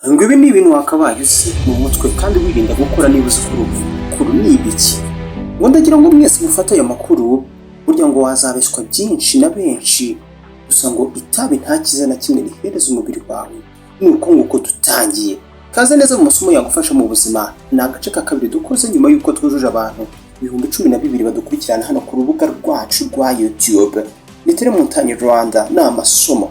Ngo ibi ni ibintu wakabaye uzi mu mutwe kandi wirinda gukora niba uzi ko uri mukuru ni ibiki? Ngo ndagira ngo mwese mufate ayo makuru. Burya ngo wazabeshywa byinshi na benshi, gusa ngo itabi nta cyiza na kimwe rihereza umubiri wawe. Ni uko nguko dutangiye. Kaze neza mu masomo yagufasha mu buzima. Ni agace ka kabiri dukoze nyuma y'uko twujuje abantu 12,000 badukurikirana hano ku rubuga rwacu rwa YouTube. Ni Telemontagne Rwanda, ni amasomo.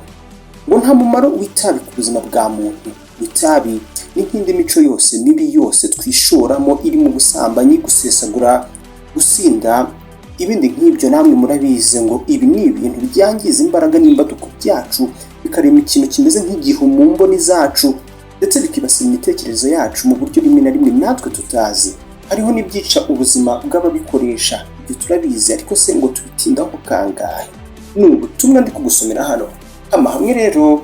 Ngo nta mumaro w'itabi ku buzima bwa muntu. Itabi ni nk'indi mico yose mibi yose twishoramo, iri mu busambanyi, gusesagura, gusinda, ibindi nk'ibyo, namwe murabizi. Ngo ibi ni ibintu byangiza imbaraga n'imbaduko byacu, bikarema ikintu kimeze nk'igihu mu mboni zacu, ndetse bikibasira imitekerereze yacu mu buryo rimwe na rimwe natwe tutazi. Hariho n'ibyica ubuzima bw'ababikoresha, ibyo turabizi, ariko se ngo tubitindaho kangahe? Ni ubutumwa ndi kugusomera hano. Amahame rero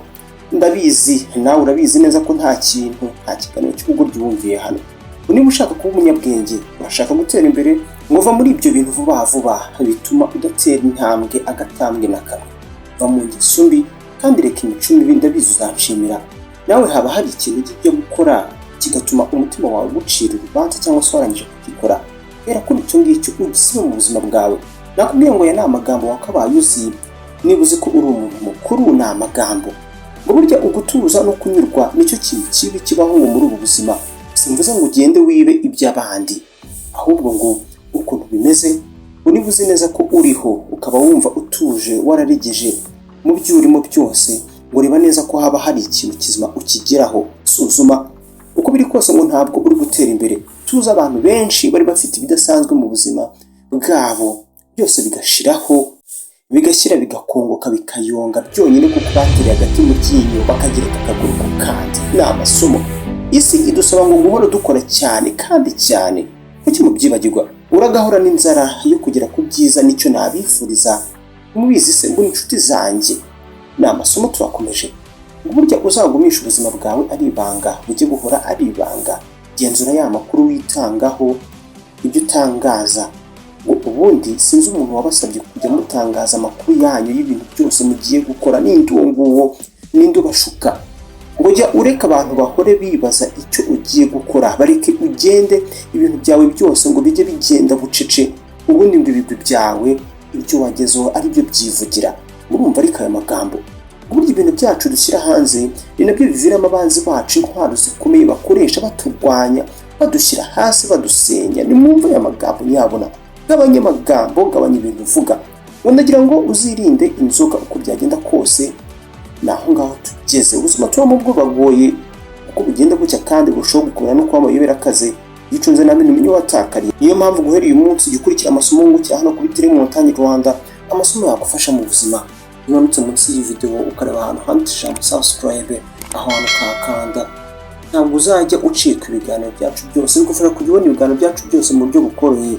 ndabizi, nawe urabizi neza ko nta kintu, nta kiganiro cy'ubugoryi wumviye hano. Niba ushaka kuba umunyabwenge, urashaka gutera imbere, ngo va muri ibyo bintu vuba vuba bituma udatera intambwe agatambwe na kamwe. Va mu ngeso mbi kandi reka imico mibi, ndabizi uzanshimira. Nawe haba hari ikintu ujya gukora kigatuma umutima wawe ugucira urubanza, cyangwa se warangije kugikora? Hera kuri icyo ngicyo ugisibe mu buzima bwawe. Nakubwiye ngo aya ni amagambo wakabaye uzi niba uzi ko uri umuntu mukuru. Ni amagambo ngo burya ugutuza no kunyurwa nicyo kintu kibi kibaho ngo muri ubu buzima. Simvuze ngo ugende wibe iby'abandi, ahubwo ngo ukuntu bimeze, ngo niba uzi neza ko uriho, ukaba wumva utuje, wararegeje mu byo urimo byose, ngo reba neza ko haba hari ikintu kizima ukigeraho. Suzuma uko biri kose, ngo ntabwo uri gutera imbere. Tuzi abantu benshi bari bafite ibidasanzwe mu buzima bwabo, byose bigashiraho, bigashyira, bigakongoka, bikayonga byonyine kuko batereye agati mu ryinyo, bakagereka akaguru ku kandi. Ni amasomo. Isi idusaba ngo guhora dukora cyane kandi cyane. Kuki mubyibagirwa? Uragahora n'inzara yo kugera ku byiza, nicyo nabifuriza. Mubizi se ngo inshuti zanjye, ni amasomo, turakomeje. Ngo burya uzagumisha ubuzima bwawe ari ibanga, bujye buhora ari ibanga. Genzura ya makuru witangaho, ibyo utangaza. Ngo ubundi sinzi umuntu wabasabye kujya mutangaza amakuru yanyu y'ibintu byose mugiye gukora. Ninde uwo nguwo? Ninde ubashuka? Ngo jya ureka abantu bahore bibaza icyo ugiye gukora, bareke ugende, ibintu byawe byose ngo bijye bigenda bucece. Ubundi ngo ibigwi byawe, ibyo wagezeho, ari byo byivugira. Murumva ariko aya magambo? Uburyo ibintu byacu dushyira hanze ni nabyo biviramo abanzi bacu intwaro zikomeye bakoresha baturwanya, badushyira hasi, badusenya. Nimwumve aya magambo nyabona. Gabanya amagambo, gabanya ibintu uvuga. Ngo ndagira ngo uzirinde inzoga uko byagenda kose. Ni aho ngaho tugeze. Ubuzima tubamo bwo bagoye uko bugenda bucya kandi burushaho gukomera no kuba amayobera akaze. Iyo ucunze nabi ntumenye watakariye. Niyo mpamvu guhera uyu munsi ujya ukurikira amasomo wungukira hano kuri Telemontagne Rwanda, amasomo yagufasha mu buzima. Umanutse munsi y'iyi video ukareba ahantu handitse ijambo "subscribe", aho hantu ukahakanda, ntabwo uzajya ucika ibiganiro byacu byose. Bigufasha kujya ubona ibiganiro byacu byose mu buryo bukoroheye.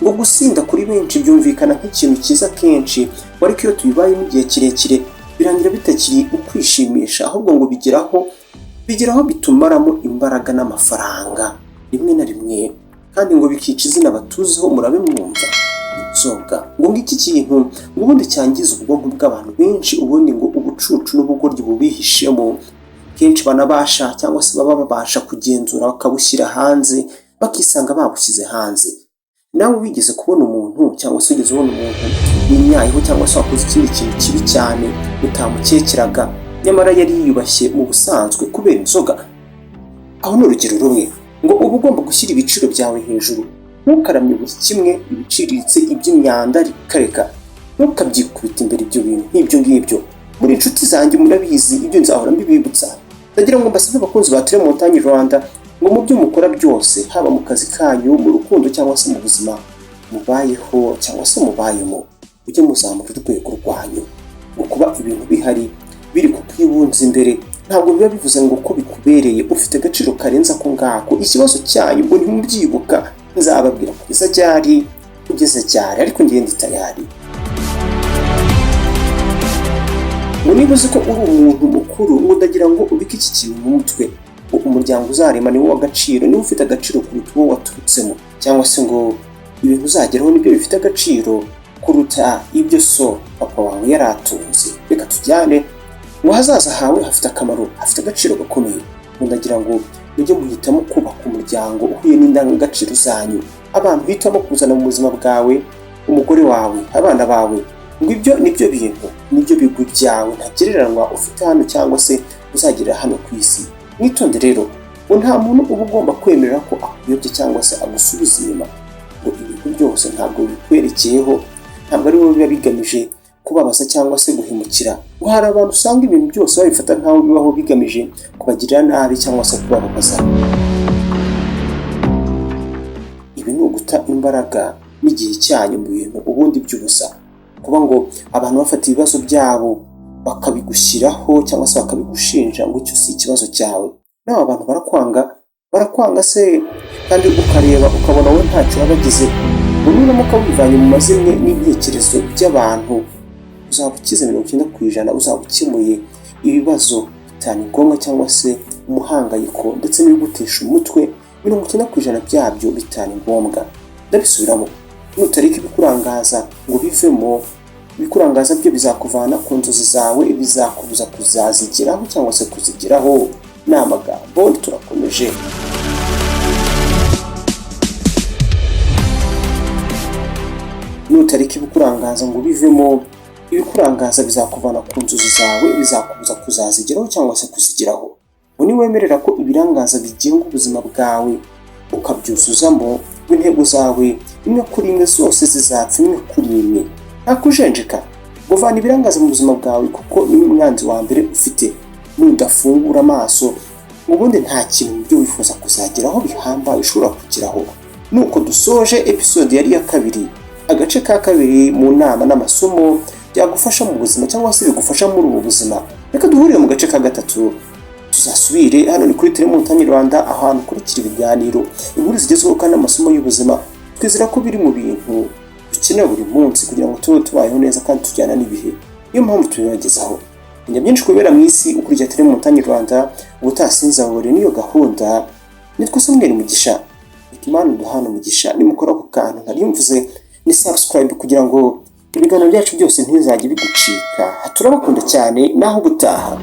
Ngo gusinda kuri benshi byumvikana nk'ikintu cyiza kenshi, ariko iyo tubibayemo igihe kirekire birangira bitakiri ukwishimisha, ahubwo ngo bigeraho bitumaramo imbaraga n'amafaranga rimwe na rimwe, kandi ngo bikica izina batuziho. Murabe mwumva inzoga. Ngo ngiki kintu ngo ubundi cyangiza ubwonko bw'abantu benshi. Ubundi ngo ubucucu n'ubugoryi bubihishemo kenshi banabasha, cyangwa se baba babasha kugenzura, bakabushyira hanze, bakisanga babushyize hanze. Nawe wigeze kubona umuntu, cyangwa se wigeze ubona umuntu winyayeho, cyangwa se wakoze ikindi kintu kibi cyane utamukekeraga, nyamara yari yiyubashye mu busanzwe, kubera inzoga? Aho ni urugero rumwe. Ngo uba ugomba gushyira ibiciro byawe hejuru. Ntukaramye buri kimwe, ibiciriritse, iby'imyanda, rikareka, ntukabyikubita imbere ibyo bintu nk'ibyo ngibyo. Muri inshuti zanjye murabizi, ibyo nzahora mbibibutsa. Ndagira ngo mbasabe, abakunzi ba Telemontagne Rwanda, ngo mu byo mukora byose, haba mu kazi kanyu, mu rukundo, cyangwa se mu buzima mubayeho cyangwa se mubayemo, mujye muzamura urwego rwanyu. Ngo kuba ibintu bihari biri kukwibunza imbere ntabwo biba bivuze ngo ko bikubereye ufite agaciro karenze ako ngako. Ikibazo cyanyu ngo ntimubyibuka. Nzababwira kugeza ryari, kugeza ryari? Ariko ngende tayari. Ngo niba uzi ko uri umuntu mukuru, ngo ndagira ngo ubike iki kintu mu mutwe, ngo umuryango uzarema niwo w'agaciro, niba ufite agaciro kuruta uwo waturutsemo, cyangwa se ngo ibintu uzageraho nibyo bifite agaciro kuruta ibyo so papa wawe yari atunze. Reka tujyane. Ngo ahazaza hawe hafite akamaro, hafite agaciro gakomeye. Ngo ndagira ngo mujye muhitamo kubaka umuryango uhuye n'indangagaciro zanyu. Abantu uhitamo kuzana mu buzima bwawe, umugore wawe, abana bawe, ngo ibyo nibyo bintu, nibyo bigwi byawe ntagereranywa ufite hano cyangwa se uzagerera hano ku isi. Mwitonde rero, ngo nta muntu uba ugomba kwemerera ko akuyobya cyangwa se agusubiza inyuma. Ngo ibintu byose ntabwo bikwerekeyeho, ntabwo ari wowe biba bigamije kubabaza cyangwa se guhemukira. Ngo hari abantu usanga ibintu byose babifata nk'aho bibaho bigamije kubagirira nabi cyangwa se kubababaza. Ibi ni uguta imbaraga n'igihe cyanyu mu bintu ubundi by'ubusa. Kuba ngo abantu bafata ibibazo byabo bakabigushyiraho cyangwa se bakabigushinja, ngo icyo si ikibazo cyawe. Nawe abantu barakwanga, barakwanga se kandi ukareba ukabona wowe ntacyo wabagize. Ngo nuramuka wivanye mu mazimwe n'intekerezo by'abantu, uzaba ukize 90%, uzaba ukemuye ibibazo bitari ngombwa cyangwa se umuhangayiko ndetse n'ibigutesha umutwe, 90% byabyo bitari ngombwa. Ndabisubiramo, nutareka ibikurangaza ngo bivemo, ibikurangaza byo bizakuvana ku nzozi zawe, bizakubuza kuzazigeraho cyangwa se kuzigeraho. Ni amagambo, turakomeje. Nutareka ibikurangaza ngo bivemo, ibikurangaza bizakuvana ku nzozi zawe, bizakubuza kuzazigeraho cyangwa se kuzigeraho. Ngo niwemerera ko ibirangaza bigenga ubuzima bwawe ukabyuzuzamo, intego zawe imwe kuri imwe zose zizapfa imwe kuri imwe, nta kujenjeka. Ngo vana ibirangaza mu buzima bwawe kuko niwe mwanzi wa mbere ufite. Nudafungura amaso, ubundi nta kintu mu byo wifuza kuzageraho bihambaye ushobora kugeraho. Nuko dusoje episode yari iya kabiri, agace ka kabiri mu nama n'amasomo byagufasha mu buzima cyangwa se bigufasha muri ubu buzima. Reka duhurire mu gace ka gatatu, tuzasubire hano. Ni kuri Telemontagne Rwanda, ahantu ukurikira ibiganiro, inkuru zigezweho kandi amasomo y'ubuzima. Twizera ko biri mu bintu dukenera buri munsi kugira ngo tube tubayeho neza kandi tujyana n'ibihe. Niyo mpamvu tubibagezaho. Menya byinshi kubera mu isi ukurikira Telemontagne Rwanda. Ubutaha sinzabure n'iyo gahunda. Nitwa Samuel Mugisha. Imana duhana umugisha. Nimukora ku kantu nari mvuze ni subscribe kugira ngo ibiganiro byacu byose ntibizajye bigucika. Turabakunda cyane, naho ubutaha.